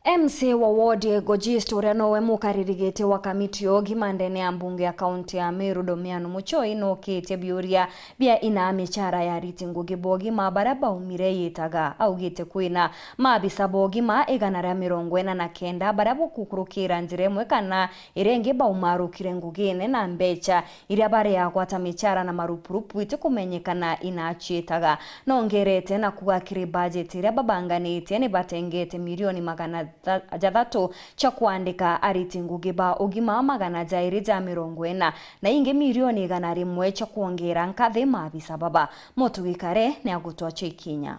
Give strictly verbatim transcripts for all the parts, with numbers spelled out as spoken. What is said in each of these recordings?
M C A wa ward ya Igoji East, uria nowe mukaririgiti wa kamiti ya ugima ndene ya mbunge ya kaunti ya Meru, Domiano Muchoi, nookitie biuria bia inaa michara ya ariti ngugi ba ugima baria baumire yitaga. Augite kwina maabisa ba ugima igana ria mirongo ina na kenda baria bakukurukira njira imwe kana iria ingi baumarukire ngugine, na mbecha iria bareagwa ta michara na marupurupu itikumenyekana inaa ciitaga. Nongerete na kuuga kiri bajeti iria babanganitie ni batengete milioni magana tha-, jathatu cia kwandika ariti ngugi ba ugima magana jairi ja mirongo ina, na ingi milioni igana rimwe cia kwongera nkathi maabisa baba. Mutugi Kare ni agutwa cia ikinya.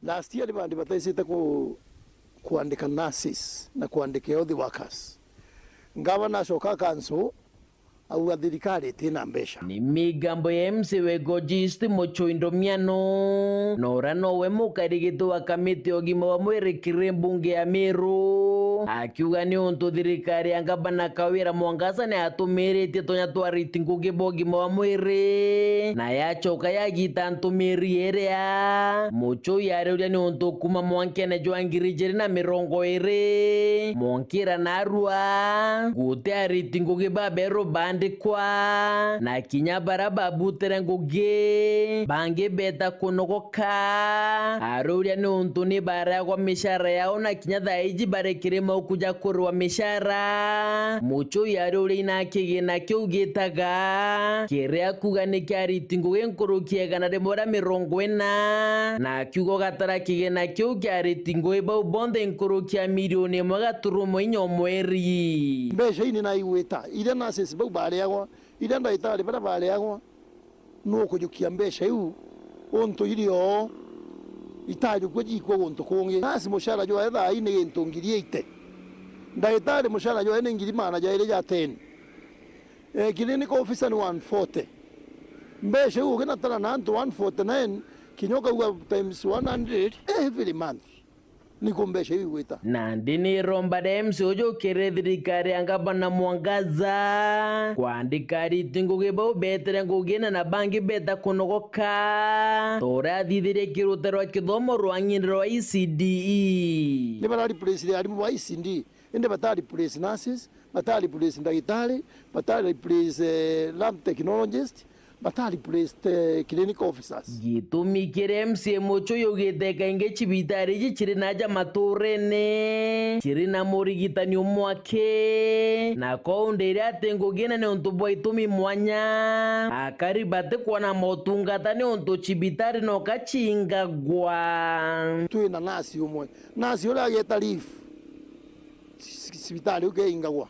Last year ni bandi bataicite ku-, kwandika nurses na kwandika health workers. Ngavana acoka akanso auga thirikari itina mbeca. Ni migambo ya M C A wa Igoji East Muchoi Domiano, na uria nowe mukarigiti wa kamiti ya ugima wa mwiri kiri mbunge ya Meru, akiuga ni untu thirikari ya ngavana Kawira Mwangaza ni yatumiritie tunya twa ariti ngugi ba ugima wa mwiri, na yacoka yagita ntumiri iria. Muchoi ariuria ni untu kuuma mwankene jwa ngiri ijiri na mirongo iri, mwankira narua, guti ariti ngugi baberu bandikwa, na kinya baria babutire ngugi, bangi beta kunogoka. Ariuria ni untu ni bareagwa michara yao, na kinya thaa iji bari kiri mauku ja kurwa michara. Muchoi ariuria ina kigina kiu gitaga, kiria kuuga ni kia ariti ngugi nkuruki ya igana rimwe ria mirongo ina, na akiuga ugatara kigina kiu kia ariti ngugi bau bonthe nkuruki ya milioni imwe gaturumo inya o mweri. Mbeca ii ni naigwita, iria nurses bau bareagwa, iria ndagitari baria bareagwa, nukujukia mbeca iu untu iri oo itajukua jiikua guntu kungi. Nurse mucara jwae thaa ii ni gintu ngiri eighty. Ndagitari mucara jwae ni ngiri magana jairi ja ten. Eh, clinical officer ni one forty. Mbeca iu uginatara na antu one forty nine, kinya ukauga times one hundred every month. Niku mbeca iu igwita. Nandi ni iromba ria M C A uju kiri thirikari ya ngavana Mwangaza kwandika ariti ngugi bau betire ngugine na bangi beta kunogoka, ta uria athithirie kirutiro rwa kithomo rwa ng'indi rwa E C D E. Ni bara replace arimu ba E C D E, indi bata replace nurses, bata replace ndagitari, bata replace, eh, lab technologist, bata replace, eh, clinical officers. Gitumi kiria M C A Muchoi augite kaingi cibitari iji ciri na aja maturene, ciri na murigitani umwe aki, na kou ndiri ati ngugine ni untu bwa itumi mwanya, akari batikwona motungata ni untu cibitari no kacingagwa. Twina nasi umwe, nasi uria ageta leave, ci-, ci-, cibitari iu keingagwa.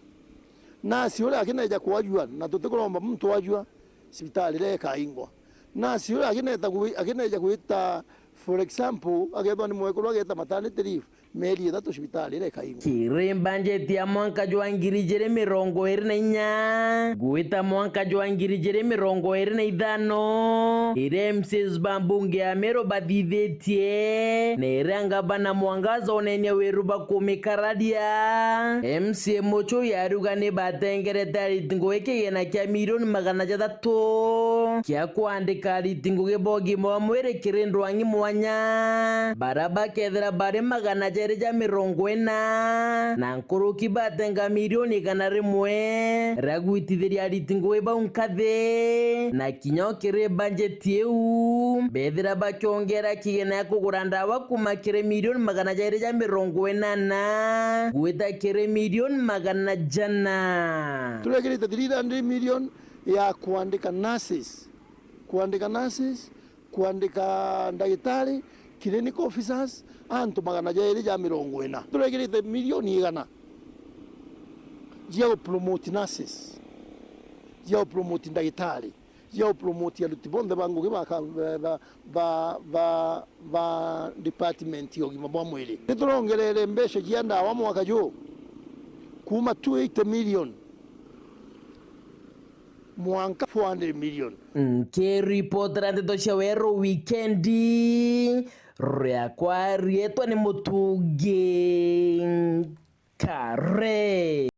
Nasi uria akineja kwajua, na tutikuromba muntu ajua, cibitari iria ikaingwa. Nasi uria akineta gwi-, akineja gwita, for example, akethwa ni mwekuru ageta maternity leave, mieri ithatu cibitari iria ikaingwa. Kiri mbanjeti ya mwanka jwa ngiri ijiri mirongo iri na inya gwita mwanka jwa ngiri ijiri mirongo iri na ithano, iria M C As ba mbunge ya Meru bathithitie, na iria ngavana Mwangaza onenia wiru bwa kumikararia, M C A Muchoi ariuga ni batengerete ariti ngugi kigina kia milioni magana jathatu kia kwandika ariti ngugi ba ugima wa mwiri kiri ndwang'i mwanya, baria bakethira bari magana jairi ja mirongo ina, na nkuruki batenga milioni igana rimwe ria gwitithiria ariti ngugi bau nkathi, na kinya o kiri mbanjeti iu, bethira bakiongera kigina ya kugura ndawa kuuma kiri milioni magana jairi ja mirongo inana gwita kiri milioni magana jana. Turekirite three hundred million ya kwandika nurses, kwandika nurses, kwandika ndagitari, clinical officers, antu magana jairi ja mirongo ina. Turekirite milioni igana cia gupromote nurses, cia gupromote ndagitari, cia gupromote aruti bonthe ba ngugi ba ka-, ba, ba, ba, ba, ba department ya ugima bwa mwiri. Niturongerere mbeca cia ndawa mwaka juu kuuma two eighty million mwanka four hundred million. Nkiripotera ndeto cia Weru Wikendi, riakwa rietwa ni Mutungi Kare.